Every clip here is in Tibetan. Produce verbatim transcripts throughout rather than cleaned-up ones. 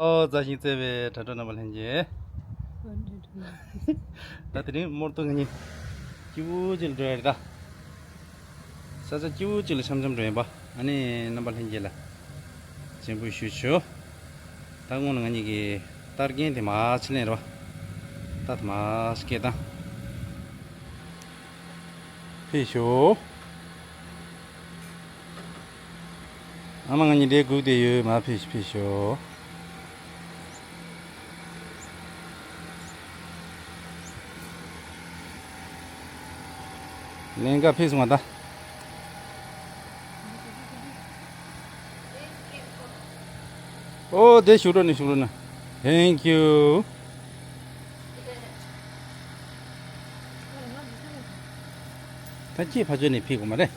ཨོ་མཛའ་ཞིང་བརྩེ་བའི་དྲ་གྲོགས་རྣམ་པ་ལྷན་རྒྱས། ད་དེ་རིང་མོར་ཏོ་ང་གཉིས་སྐྱིད་པོ་ཅིག་ལ་འགྲོ་ཡ་རེད་ད། ས་ཆ་སྐྱིད་པོ་ཅིག་ལ་འཆམ་འཆམ་འགྲོ་ཡིན་པ། ཨ་ནི་རྣམ་པ་ལྷན་རྒྱས་ལ་སྤྱན་འབུལ་ཞུ་ཆོག་ད་སྔོན་ལ་ང་གཉིས་ཀྱི་རྟ་རྒན་དེ་མར་ཕྱིན་ལེན་རེད་པ། རྟ་དེ་མར་སྐད་བཏང་། ཕེབས་ཤོག་ཨ་མ་ང་གཉིས་འདིར་སྒུག་བསྡད་ཡོད། མར་ཕེབས་ཤོག་ཕེབས་ཤོག་ལན་འགའ་ཕེབས་སོང་བ་ད། ཨོ་དེ་བཞུགས་རོགས་གནང་བཞུགས་རོགས་གནང་། Thank you། ད་ཅི་ཕ་ཆོས་ནས་ཕེབས་དགོས་མ་རེད།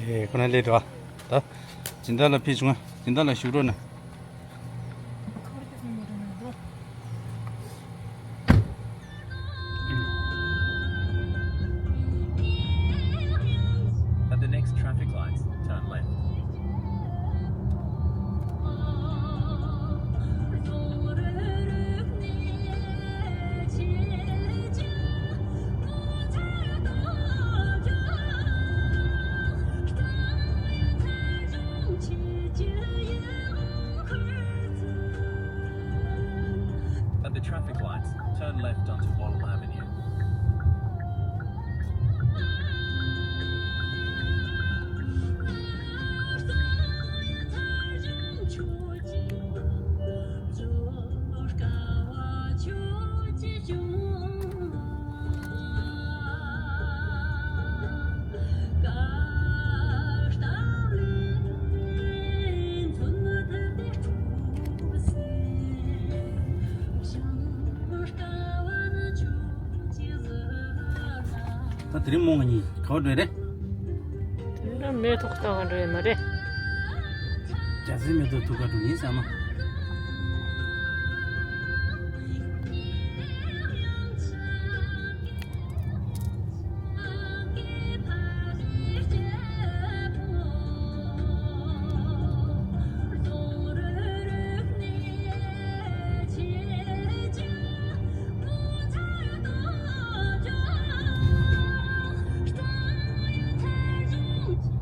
དེ་ཁོ་ན་སླེབས་འདུག་ད་སྦྱིན་བདག་ལགས་ཕེབས་བྱུང་ང་། སྦྱིན་བདག་ལགས་བཞུགས་རོགས་གནང་། At the next traffic lights, turn left. At the traffic lights, turn left onto Wattle Avenue. ད་དེ་རིང་མོ་ང་གཉིས་ག་པར་འགྲོ་ཡ་རེད། དེ་རིང་མེ་ཏོག་ལྟ་ག་འགྲོ་ཡ་མ་རེད། རྒྱ་ཚའི་མེ་ཏོག་ཐུག་ག་འགྲོ་ཡིན་ཟེར་མ།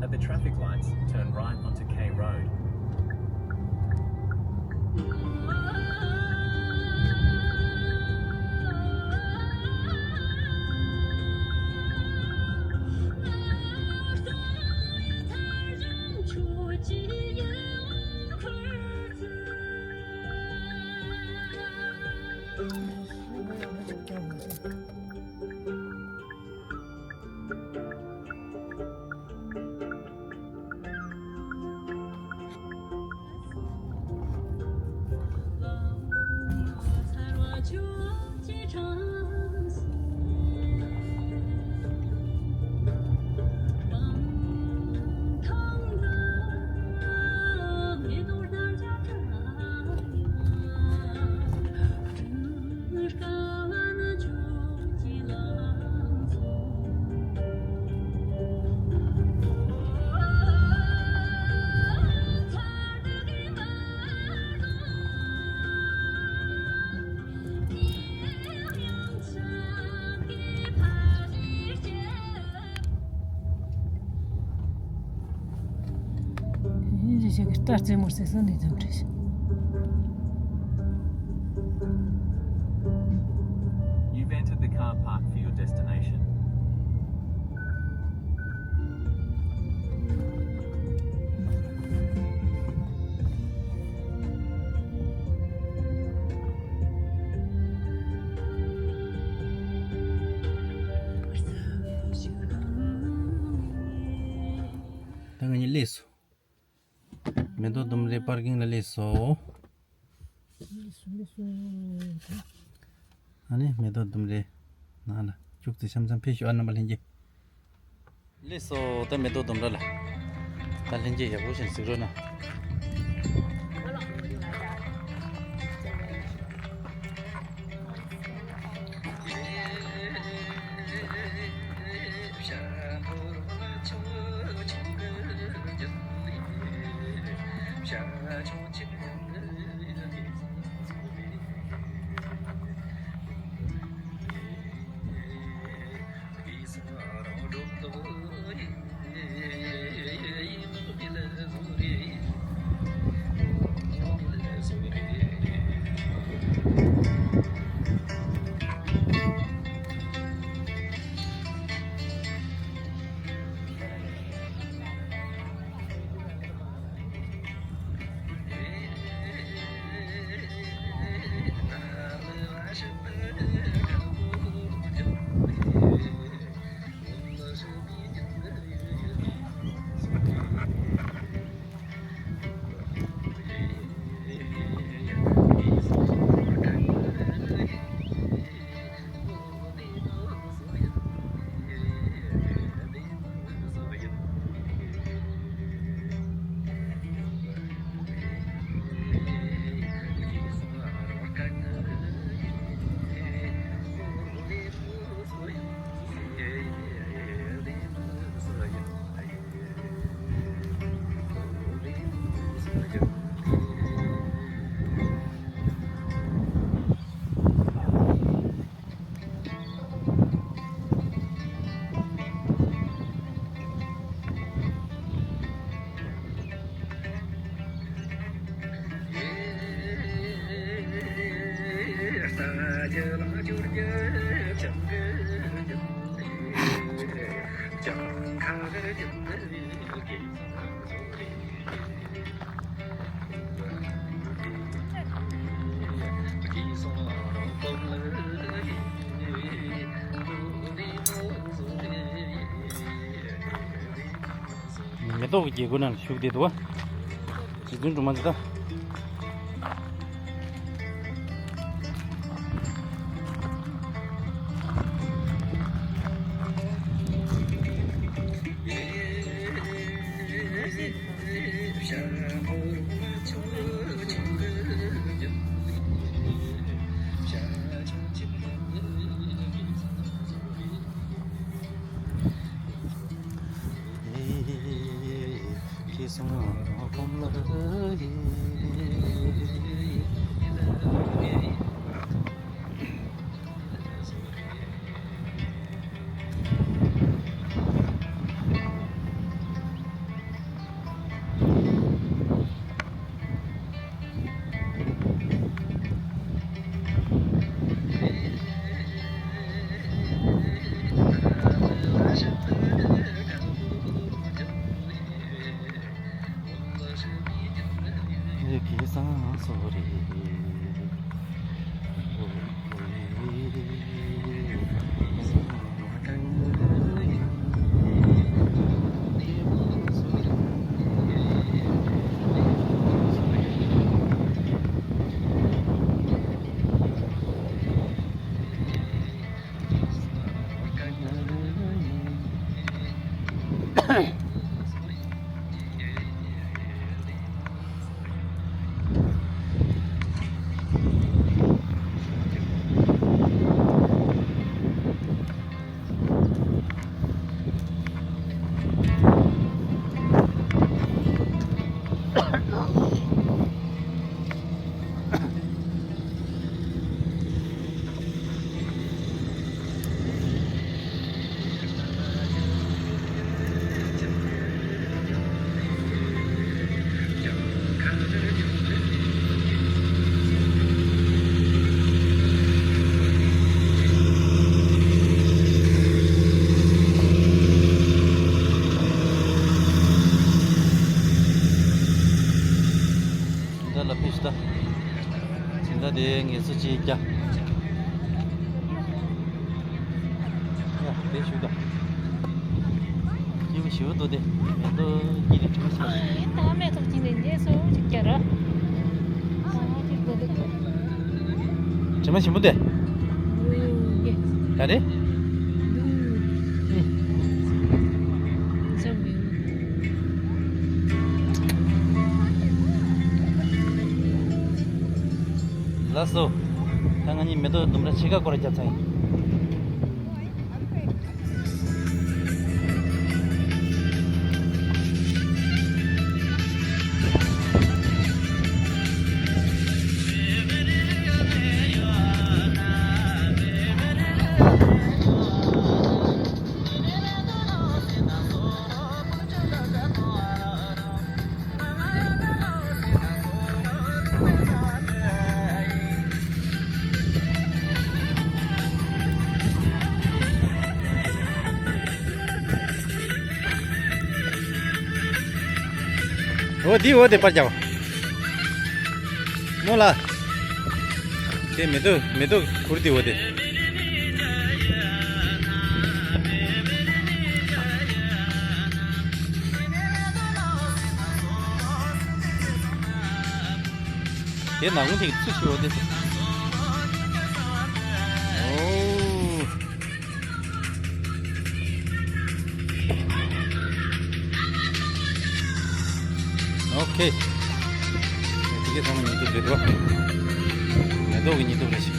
At the traffic lights, turn right onto K Road. རྟ་རྩེད་མོ་རྩེ་ས་འདི་ཙམ་རེད། You've entered the car park for your destination. ད་ང་གཉིས་སླེབས་སོང་། མེ་ཏོག་ལྡུམ་རའི་པར་ཀིང་ལ་སླེབས་སོང་། ཨ་ནི་མེ་ཏོག་ལྡུམ་རའི་ནང་ལ་ཅུག་ཙི་འཆམ་འཆམ་ཕེབས་ཤོག་ཨ། རྣམ་པ་ལྷན་རྒྱས། སླེབས་སོང་། ད་མེ་ཏོག་ལྡུམ་ར་ལ། ད་ལྷན་རྒྱས་ཡག་པོ་ཞིག་གཟིགས་རོགས་གནང་། མེ་ཏོག་གི་རྒྱལ་སྒོ་ནང་ལ་བཞུགས་བསྡད་འདུག་བ། རྗེ་བཙུན་སྒྲོལ་མ་འདི་དང་། ད་ལ་ཕེབས་ཤིག་ད། ད་དེ་ངལ་གསོ་ཅིག་རྒྱག་ཡ། དེ་བཞུགས་དང་། སྐྱིད་པོ་ཞེ་པོ་འདུག་སྟེ། མེ་ཏོག་དཀྱིལ་ནས་དྲི་མ་ཞིམ་པོ། ད་མེ་ཏོག་དཀྱིལ་ནས་ངལ་གསོ་ཅིག་རྒྱག་ར། དྲི་མ་ཞིམ་པོ་སྟེ། ག་རེ། ལགས་སོ། ད་ང་གཉིས་མེ་ཏོག་ལྡུམ་ར་ཕྱེད་ཀ་སྐོར་ར་བརྒྱབ་ཚར་ཡིན། འོ་དེ་འོ་དེ་པར་རྒྱག་མོ་ལ། དེ་མེ་ཏོག་མེ་ཏོག་གུར་དེ་འོ་དེ། དེ་ནག་མོ་དེ་ཚུར་ཤོག་དེ། ཨོ། ཨོ་ཁེ། དེ་གའི་ཚང་མ་ཉིན་དུ་རེད་འགྲོ། མེ་ཏོག་གི་ཉིན་དུ་རེད་ཤིག་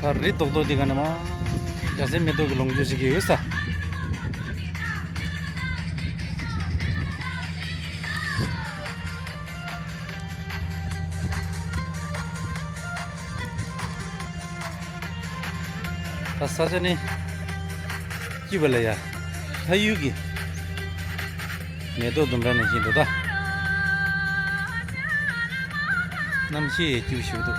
ད་རི་ཏོག་ཏོག་འདི་ག་ནས་མ། རྒྱ་སེ་མེ་ཏོག་གི་ལོངས་སྤྱོད་ཞིག་ཡོད་ས། ད་ས་ཆ་ནི་སྐྱིད་པ་ལ་ཡ། ཕ་ཡུལ་གྱི་མེ་ཏོག་ལྡུམ་ར་ནང་བཞིན་འདུག་ད། གནམ་གཤིས་སྐྱིད་པོ་ཞིག་འདུག་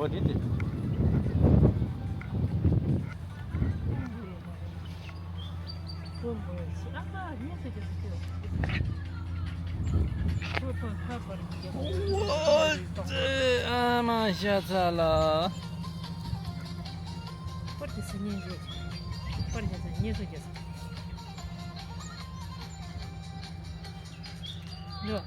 འོ་དེ་དེ། འོ་ཙེ་ཨ་མ་ཤ་ཚ་ལ། པར་དེ་སེ་ཉན་རེད། པར་རྒྱག་ས་ཉན་སོ་རྒྱག་ས། འགྲོ།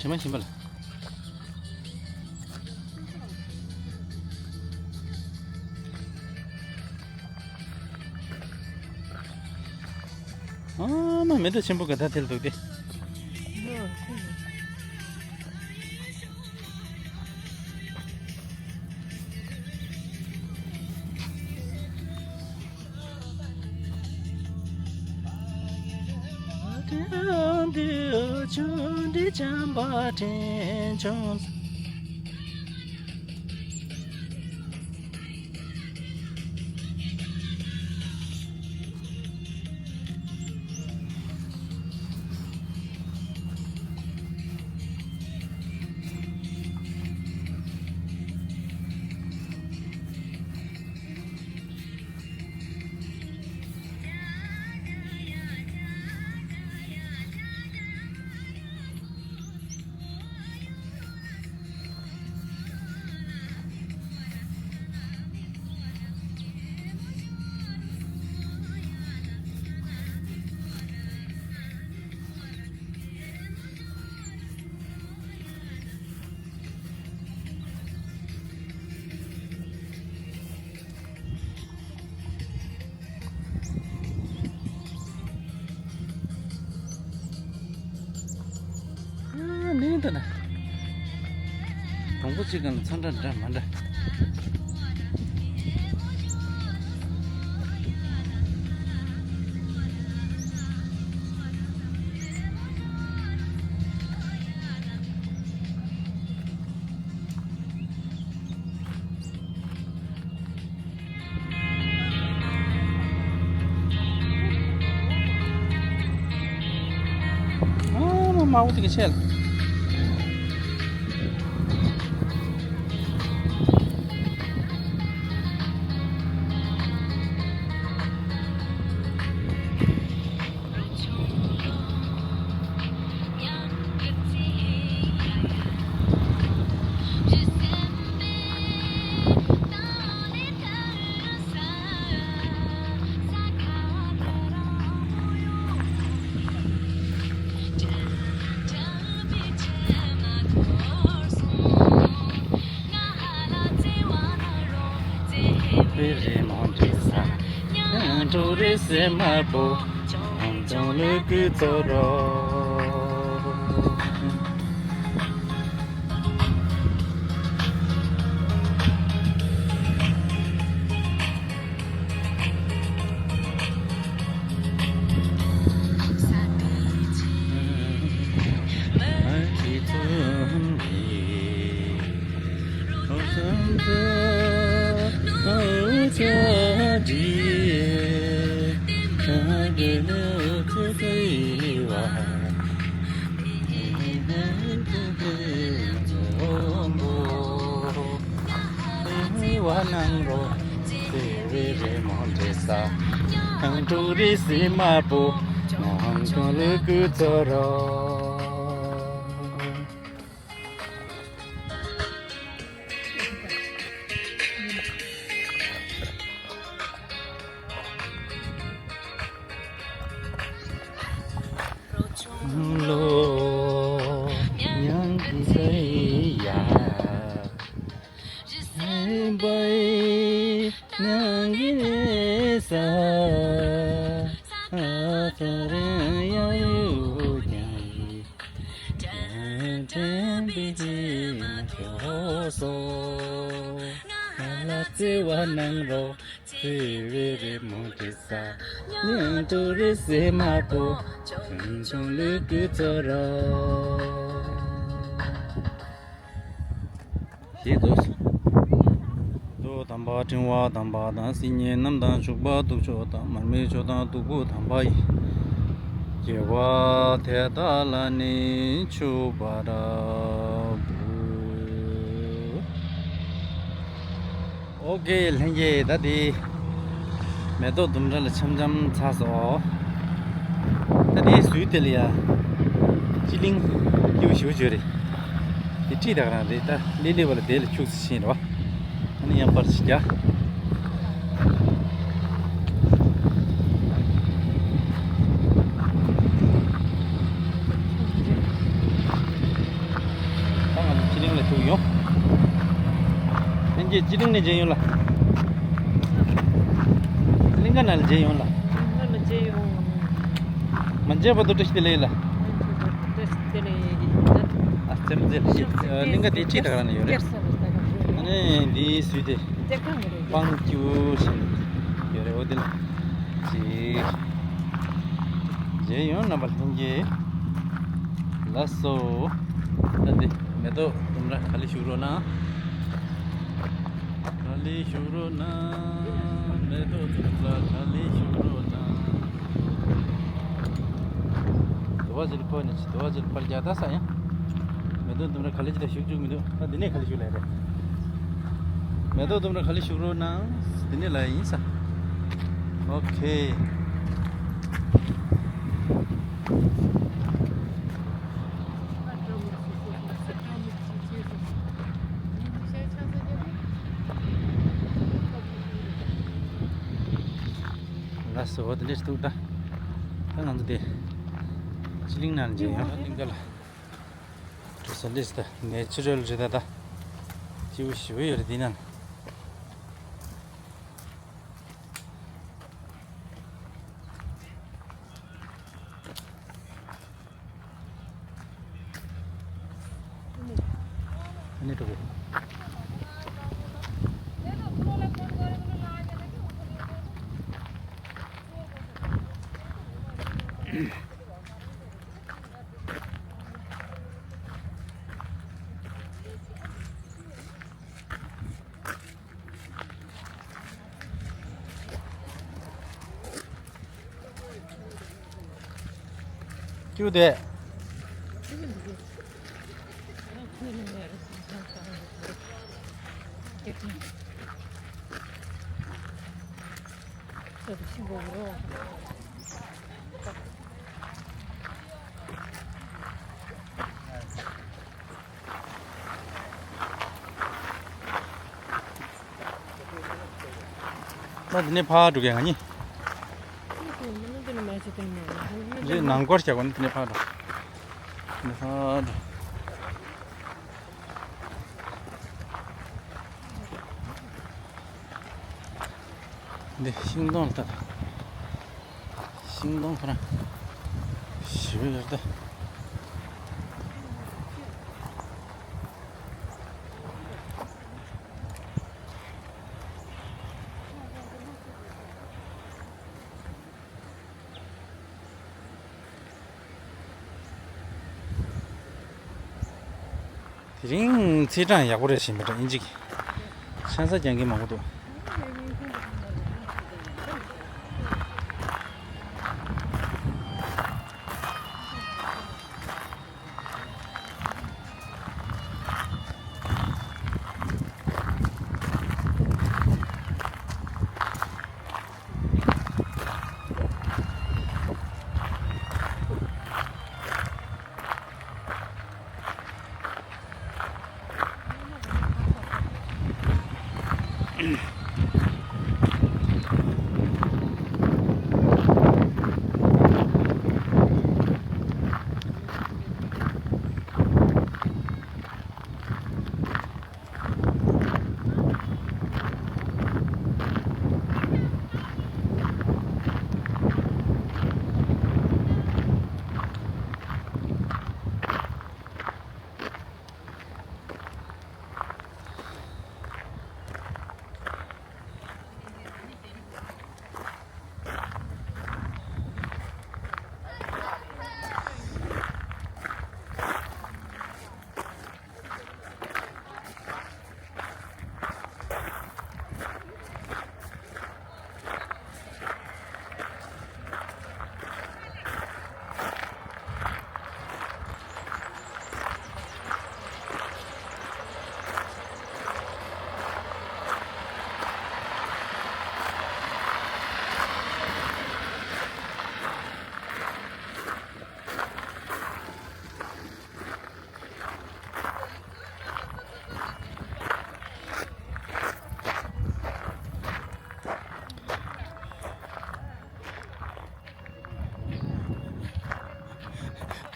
ཞིམ་པ་ཞིམ་པ་ལ། ཨ་མ་མེ་ཏོག་ཆེན་པོ་ག་ད་ཐལ་འདུག་སྟེ། ཨ་ནི་ད་ན། གྲོང་པ་གཅིག་གང་ལ་ཚང་འདྲ་འདྲ་མ་འདྲ། ཨ་མ་མ་འོ་དེ་ག་ཆད། ཞེས་རྫོགས་སོ། མདོ་དམ་པ་ཕྲེང་བ་དམ་པ་དང་། སིལ་སྙན་རྣམས་དང་བྱུག་པ་བདུག་ཆོག་དང་། མར་མེ་མཆོག་དང་བདུག་སྤོས་དམ་པ་ཡིས། དགེ་བ་དེ་དག་ལ་ནི་མཆོད་པར་འབུལ། ཨོ་ཀེ། ལྷན་རྒྱས་ད་དེ་མེ་ཏོག་ལྡུམ་ར་ལ་འཆམ་འཆམ་ཚར་སོང་། ད་དེ་ཟུར་དེ་ལ་ཡ་སྤྱི་གླིང་སྐྱིད་པོ་ཞེ་པོ་ཅིག་ཡོད་རེད། དེ་ཁྲིད་ད་ག་རང་རེད། ད་ལི་ལི་བ་ལ་དེ་ལ་ཁྱུག་ཙམ་ཕྱིན་རེད་བ། ཨ་ནི་ཡང་པར་ཞིག་རྒྱག། སྤྱི་གླིང་ནས་མཇལ་ཡོང་ལ། གླིང་ག་ནང་ལ་མཇལ་ཡོང་ལ། ང་ལ་མཇལ་ཡོང་། མ་མཇལ་བར་དུ་བཀྲ་ཤིས་བདེ་ལེགས་ལ། བཀྲ་ཤིས་བདེ་ལེགས། ཨ་རྩེད་མོ་རྩེ་ལ་ཡིན། གླིང་ག་དེ་ཁྲིད་ད་ག་རང་ནས་ཡོད་རེད། ཨ་ནི་འདིའི་སུས་དེ་སྤང་སྐྱུར་ཞིག་ཡོད་རེད། འོ་དེ་ལ་ཅིག་མཇལ་ཡོང་། རྣམ་པ་ལྷན་རྒྱས་ལགས་སོ། ད་འདི་མེ་ཏོག་ལྡུམ་ར་ག་ལེ་བཞུགས་རོགས་གནང་། ག་ལེ་བཞུགས་རོགས་གནང་། མེ་ཏོག་ལྡུམ་ར་ག་ལེ་བཞུགས་རོགས་གནང་། དུ་བ་ཟིལ་ཕོ་ནི་དུ་བ་ཟིལ་ཕར་རྒྱག་ད་ས་ཡང་། མེ་ཏོག་ལྡུམ་ར་ག་ལེ་ཅི་ལ་བཞུགས་བཅུག་མི་འདུག་ད་འདི་ནས་ག་ལེ་བཞུགས་ལ་རེད། མེ་ཏོག་ལྡུམ་ར་ག་ལེ་བཞུགས་རོགས་གནང་། འདི་ནས་ལ་ཡིན་ས། ཨོ་ཁེ། ལགས་སོ། འོ་དེ་འདྲས་འདུག་ད། ད་ང་ཚོ་དེ་སྤྱི་གླིང་ནང་མཇལ་ཡོང་། གླིང་ག་ལ་འགྲོ་ས་ལིས་ད་ནེ་ཅུ་རལ་རེད་ད། ད་སྐྱིད་པོ་ཞེ་པོ་ཡོད་རེད་འདི་ན། ཨ་ནི་འགྲོ་གི། ཀྱུ་དེ། ད་འདི་ནས་ཕར་འགྲོ་གི་ང་གཉིས། འདི་ནང་སྐོར་བྱ་དགོས་ན་འདི་ནས་ཕར་འགྲོ། འདི་ཕར་འགྲོ། འདི་ཤིང་སྡོང་ལྟ། ཤིང་སྡོང་ཁོ་རང་ཞེ་པོ་ཡོད་ད། དེ་རིང་ཚེས་གྲངས་ཡག་པོ་རེད་བཞིན་པ་འདྲ་ཨིན་ཅིག་ཆང་ས་རྒྱག་མཁན་མང་པོ་འདུག་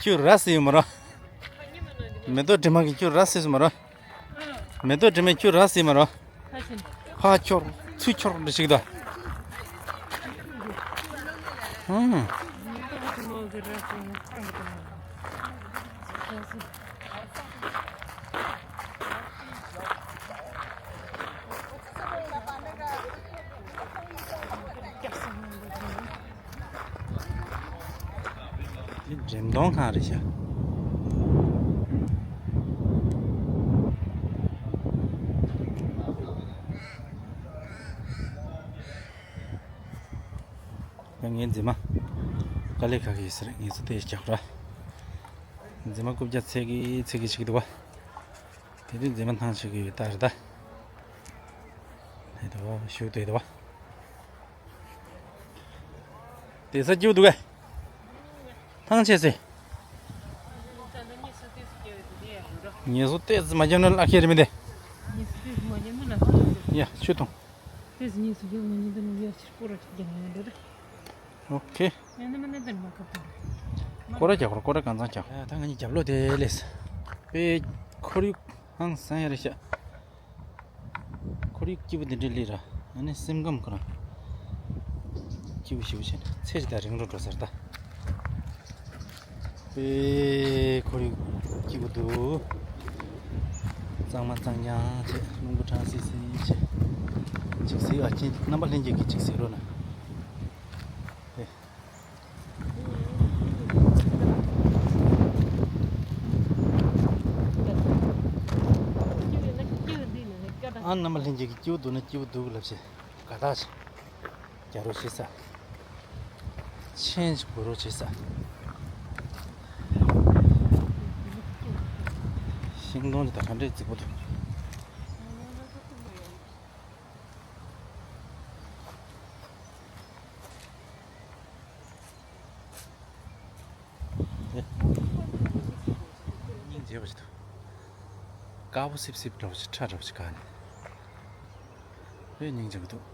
ཁྱོད་ར་སི་ཡོད་མ་ར། མེ་ཏོག་དྲི་མ་གི་ཁྱོད་ར་སི་ཡོད་མ་ར། མེ་ཏོག་དྲི་མ་ཁྱོད་ར་སི་མ་ར། ཕར་འཁྱོར་ཚུར་འཁྱོར་འདྲ་ཞིག་དང་། ཧུམ། འདི་འགྲེམས་སྟོན་ཁང་རེད་ཤག་ད་ངའི་མཛེས་མ་དཀའ་ལས་ཁག་གི་ཟེར་ངེད་ཚོ་དེ་རྒྱག་ར། མཛེས་མ་རྐུབ་བཀྱག་ཚད་ཀྱི་ཚད་ཀྱི་ཞིག་འདུག་བ། དེ་དུས་མཛེས་མ་ཐང་ཆད་ཀྱི་ཡོད་ད་རེད་ད། དེ་འདུག་བ་ཞུགས་དེ་འདུག་བ། དེ་ས་སྐྱིད་འདུག་གས། ཐང་ཆད་སེ། ངལ་གསོ་ཏོག་ཙམ་མ་བརྒྱབ་ན་བརླག་ཁྱེར་མི་འདི། ཡ་ཆུ་འཐུང་། ཨོ་ཁེ། སྐོར་ར་རྒྱག་རོགས། སྐོར་ར་གང་ཚང་རྒྱག་ད་ང་གཉིས་རྒྱབ་ལོགས་དེ་སླེབས། པའི་ཁོར་ཡུག་ཧང་སང་ཡ་རེད་ཤག་ཁོར་ཡུག་སྐྱིད་པོ་འདི་འདྲ་སླེབས་ར། ཨ་ནི་སེམས་ཁམས་ཁོ་རང་སྐྱིད་པོ་ཞེ་པོ་བྱས་ནས་ཚེ་ཞིག་ད་རིང་རུ་འགྲོ་ཟེར་ད། པའི་ཁོར་ཡུག་སྐྱིད་པོ་འདུག་གཙང་མ་གཙང་རྐྱང་བྱས། རླུང་བུ་གྲང་སིལ་སིལ་བྱས། འཇིགས་སེ་ཨ་ཅེ་རྣམ་པ་ལྷན་རྒྱས་ཀྱིས་འཇིགས་སེ་རོ་ན། ཨ་རྣམ་པ་ལྷན་རྒྱས་ཀྱིས་སྐྱིད་པོ་འདུག་ན་སྐྱིད་པོ་འདུག་ལབ་བྱས་དགའ་ཐག་ཆོད། རྒྱ་རོ་ཞེ་ས། ཆེན་གོ་རོ་ཞེ་ས། ཤིང་སྡོང་འདི་དག་ག་འདྲས་རྫིག་པོ་འདུག་སྙིང་རྗེ་བ་ཞིག་འདུག་དཀར་པོ་སིབ་སིབ་འདྲ་བོ་ཞིག་ཁྲ་འདྲ་བོ་ཞིག་ག་ནས། དཔེ་སྙིང་རྗེ་པོ་འདུག་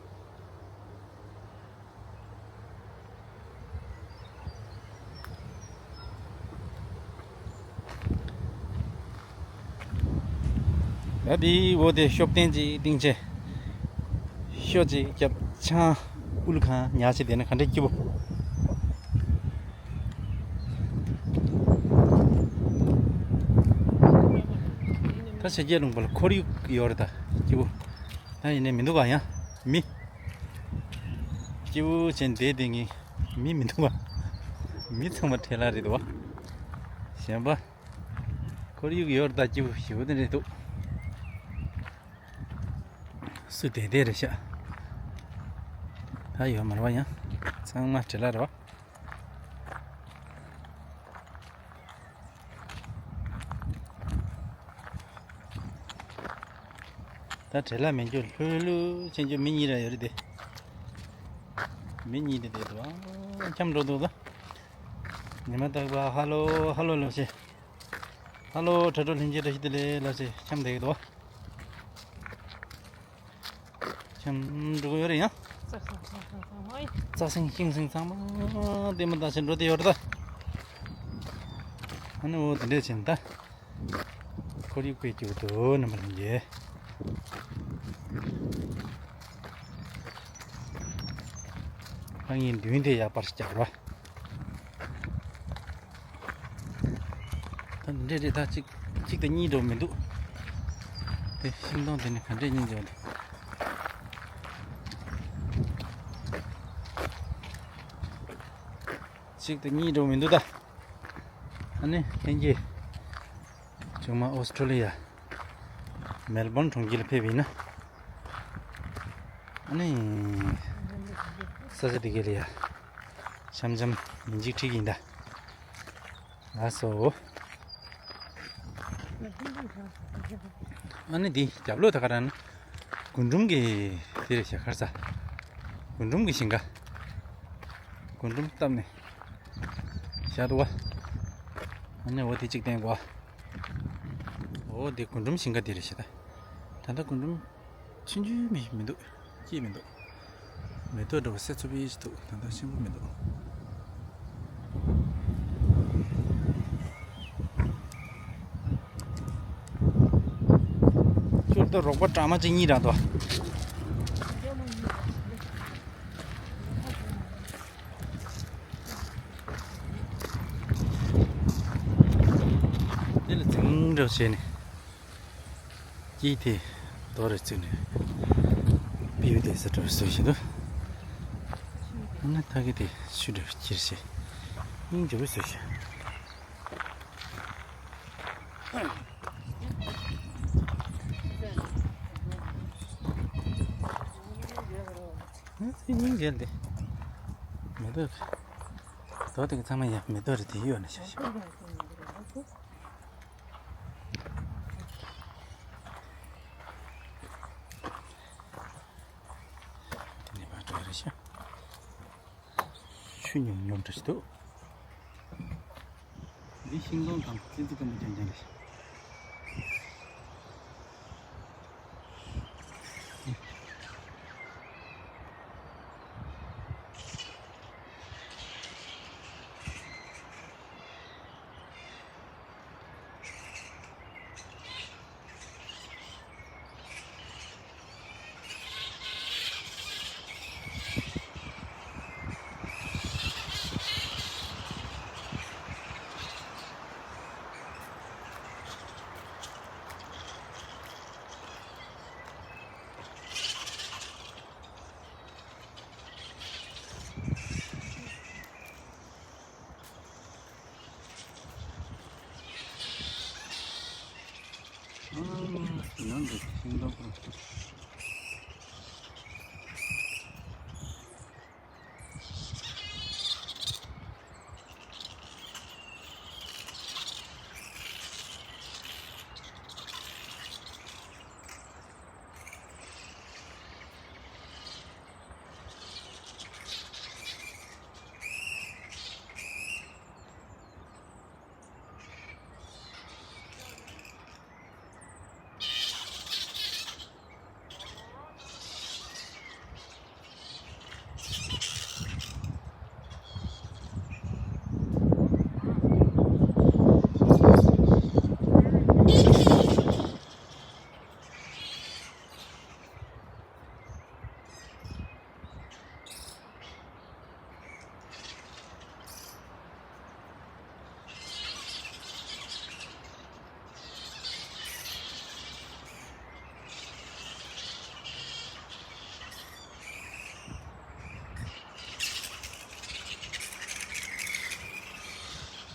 ཡ་དེའི་འོ་དེ་ཤོབ་སྟེང་ཅིག་སྟེང་ཆེ། ཤོ་ཅིག་རྒྱབ་ཆང་ཨུལ་ཁང་ཉག་ཅིག་དེ་ནི་ག་འདྲ་སྐྱིད་པོ། ད་ཕྱི་རྒྱལ་ལུང་པ་ལ་ཁོར་ཡུག་ཡོད་རེད་ད་སྐྱིད་པོ། ད་ཡིན་ནའི་མི་འདུག་ག་ཡང་མི། སྐྱིད་པོ་བྱས་བསྡད་དེ་ངས་མི་མི་འདུག་ག་མི་ཚང་མ་བྲེལ་ལ་རེད་འདུག་བ། གཞན་པ། ཁོར་ཡུག་ཡོད་རེད་ད་སྐྱིད་པོ་ཞེ་པོ་དེ་འདྲ་འདུག་སུ་བསྡད་བསྡད་རེད་ཤག་ད་ཡོད་མ་རེད་བ་ཡང་། ཚང་མ་བྲེལ་ལ་རེད་བ། ད་བྲེལ་ལ་མེད་རྒྱུ་ལྷོད་ལྷོད་བྱེད་རྒྱུ་མི་གཉིས་ར་ཡོད་རེད་དེ། མི་གཉིས་དེ་བསྡད་འདུག་ཨ་འཁྱམས་འགྲོ་འདུག་ད། ཉི་མ་རྟག་པར་ཧ་ལོ་ཧ་ལོ་ལབ་བྱས། ཧ་ལོ་དྲ་གྲོགས་ལྷན་རྒྱས་བཀྲ་ཤིས་བདེ་ལེགས་ལབ་བྱས་འཁྱམས་བསྡད་ཀྱི་འདུག་བ། འཁྱམས་འགྲོ་གི་ཡོད་རེད་ཡང་། རྩྭ་ཤིང་ཤིང་སིང་ཚང་མ་ལྟད་མོ་ལྟ་བྱས་འགྲོ་བསྡད་ཡོད་རེད་ད། ཨ་ནི་འོ་དེ་འདྲས་བྱས་ནས་ད། ཁོར་ཡུག་དཔེ་སྐྱིད་པོ་འདུག་རྣམ་པ་ལྷན་རྒྱས། ཁ་ངའི་མདུན་དེ་ཡག་པར་བཞག་རོགས། ད་འདི་འདྲས་རེད་ད། གཅིག་གཅིག་དང་གཉིས་འགྲོ་མི་འདུག་དེ་ཤིང་སྡོང་དེ་ནི་ག་འདྲས་སྙིང་རྗེ་བ་འདུག་གཅིག་དང་གཉིས་འགྲོ་མི་འདུག་ད། ཨ་ནི་ལྷན་རྒྱས། ཚང་མ་ཨོ་སི་ཁྲུ་ལི་ཡ། མེལ་བོན་གྲོང་ཁྱེར་ལ་ཕེབས་ཡིན་ན། ཨ་ནི། ས་ཆ་འདི་ག་ལ་ཡ། འཆམ་འཆམ་ཡིན་གཅིག་ཁྲིད་ཡིན་ད། ལགས་སོ། ཨ་ནི་འདི་རྒྱབ་ལོགས་ད་ག་རང་ན། རྒུན་འབྲུམ་གྱི་དེ་རེད་ཤག་ཁར་ས། རྒུན་འབྲུམ་གྱི་ཞིང་ཁ། རྒུན་འབྲུམ་བཏབ་ནས་བཞག་འདུག་བ། ཨ་ནི་འོ་དེ་གཅིག་བསྟན་དགོས། འོ་དེ་རྒུན་འབྲུམ་ཞིང་ཁ་དེ་རེད་ཤག་ད་ལྟ་རྒུན་འབྲུམ་ཆུང་ཆུང་མི་མི་འདུག་སྐྱེས་མི་འདུག་མེ་ཏོག་འདྲ་བོ་སེ་ཚུབ་པའི་ཞིག་འདུག་ད་ལྟ་ཆེན་པོ་མི་འདུག་ཅོར་ རོགས་པ་གྲངས་མ་གཅིག་གཉིས་རག་འདུག། དེ་ལ་འཛིང་འདྲ་བྱས་ནས། སྐྱིད་དེ་རྡོ་རེ་བཙུགས་ནས་པིའུ་དེ་ས་འདྲ་བཟོས་བཞིན་འདུག། ཨ་ནི་ཐ་གི་དེ་ཆུ་འདྲ་ཁྱེར་བྱས་སྙིང་རྗེ་པོ་བཟོས་བཞིན། སྙིང་རྗེ་འདི་མེ་ཏོག་རེད། རྡོ་དེ་ག་ཚང་མ་ཡ་མེ་ཏོག་རེད། དེ་གཡོག་ནས་བཞག་ཤག། དེ་ནས་ཕར་འགྲོ་རེད་ཤག། ཆུ་ཉུང་ཉུང་འདྲ་ཞིག་འདུག། འདི་ཤིང་སྡོང་དང་ཙི་ཙི་ཀ་མ་ཅན་ཅན་རེད་ཤག། ཨ། ཡང་འདི་ཤིང་སྡོང་ཁོ།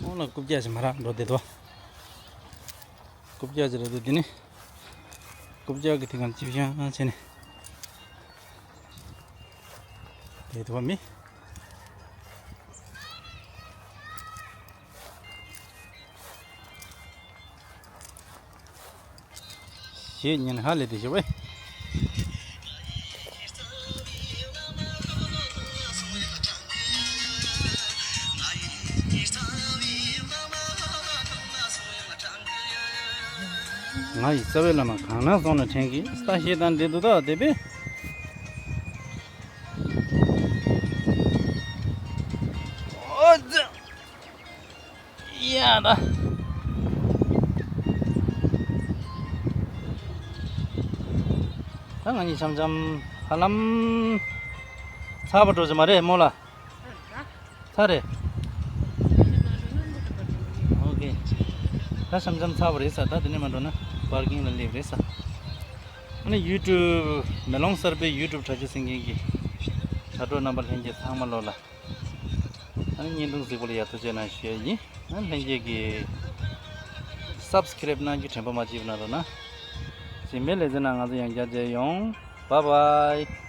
ཨོ་ལ་རྐུབ་བཀྱག་ཅིག་མ་རག་འགྲོ་བསྡད་འདུག། རྐུབ་བཀྱག་ཅིག་རག་འདུག། འདི་ནི་རྐུབ་བཀྱག་གི་དེ་གང་ཅིག་བཞག་བྱས་ནས་བསྡད་འདུག་པ་མི། ཞེས་ཉིན་ཧ་ལས་དེ་ཞེས་པས། ང་ཡི་རྩ་བའི་བླ་མ་གང་ན་སོང་ན་དྲན་གི། ས་ཞེས་དང་འདི་འདུག་ད་དེ་པས། ཨོ་ཙི། ཡ་ད། ད་ང་གཉིས་འཆམ་འཆམ་ཧ་ལམ་ཚར་བ་འགྲོ་ཅི་མ་རེད་མོ་ལ། ཚར་རེད། ཨོ་ཀེ། ད་འཆམ་འཆམ་ཚར་བ་རེད་ས། ད་དེ་ནས་མ་འགྲོ་ན་པར་ཀིང་ལ་སླེབས་རེད་ས། ཨ་ནི་ཡུ་ཊུབ་མེ་ལོང་གསར་པའི་ཡུ་ཊུབ་དྲ་རྒྱ་གཟིགས་མཁན་གྱི་དྲ་གྲོགས་རྣམ་པ་ལྷན་རྒྱས་ཚང་མ་ལོ་ལ། ཨ་ནི་བརྙན་ཐུང་གཟིགས་པ་ལ་ཡ་ཐུགས་རྗེ་གནང་ཞུ་ཡ་ཡིན། ཨ་ནི་ལྷན་རྒྱས་ཀྱིས་སབ་སི་ཀེ་རེབ་གནང་རྒྱུ་དྲན་པ་མ་བརྗེད་པ་གནང་རོགས་གནང་། རྗེས་མའི་ལེ་ཚན་ནང་ང་ཚོ་ཡང་བསྐྱར་མཇལ་ཡོང་། བཱའི་བཱའི།